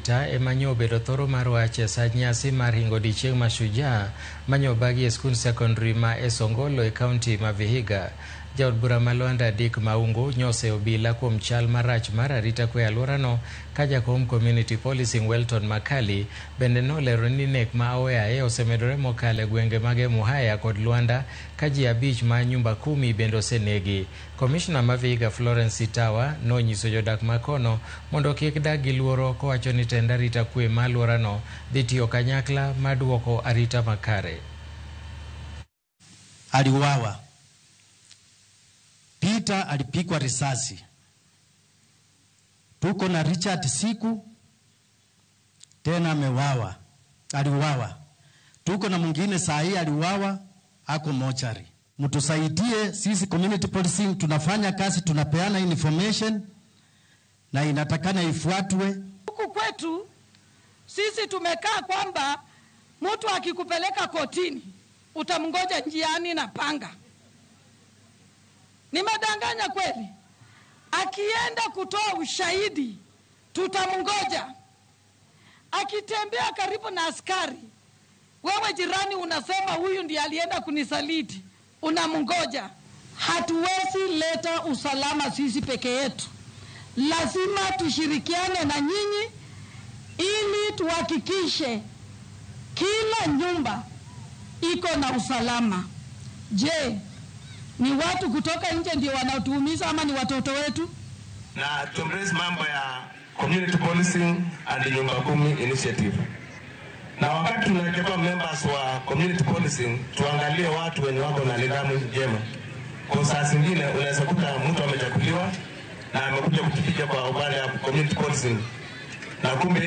Arita ema nyo obedo thoro mar wach e sa nyasi mar hingo odiechieng' Mashujaa manyobagi e skund sekondari ma Esongolo e kaunti ma Vihiga. Jaod bura ma Luanda Dick Maungu nyoseyo obila kuom chal marach mar arita kwe e alworano ka jakom Community Policing Welton Makali bende nolero ni nek ma aoyaye osemedore mokalo e gwenge mag Emuhaya kod Luanda ka ji 5 ma nyumba kumi bende osenegi. Komishna ma Vihiga Florence Sitawa nonyiso jodak ma kono mondo kik dag gi luoro kowacho ni tend arita kwe ma alworano dhi tiyo kanyakla mar duoko arita makare. Aliuawa. Peter alipigwa risasi. Tuko na Richard Siku tena amewawa, aliuawa. Tuko na mwingine saa hii aliuawa, ako mochari. Mtusaidie sisi community policing, tunafanya kazi, tunapeana information na inatakana ifuatwe. Huku kwetu sisi tumekaa kwamba mtu akikupeleka kotini utamngoja njiani na panga. Nimedanganya kweli? Akienda kutoa ushahidi tutamngoja. Akitembea karibu na askari, wewe jirani unasema huyu ndiye alienda kunisaliti, unamngoja. Hatuwezi leta usalama sisi peke yetu. Lazima tushirikiane na nyinyi ili tuhakikishe kila nyumba iko na usalama. Je, ni watu kutoka nje ndio wanaotuumiza ama ni watoto wetu? Na tuembrace mambo ya community policing and nyumba kumi initiative. Na wakati tunachukua members wa community policing, tuangalie watu wenye wako na nidhamu njema. Kwa saa zingine unaweza kuta mtu amechaguliwa na amekuja kutuficha kwa upande wa community policing, na kumbe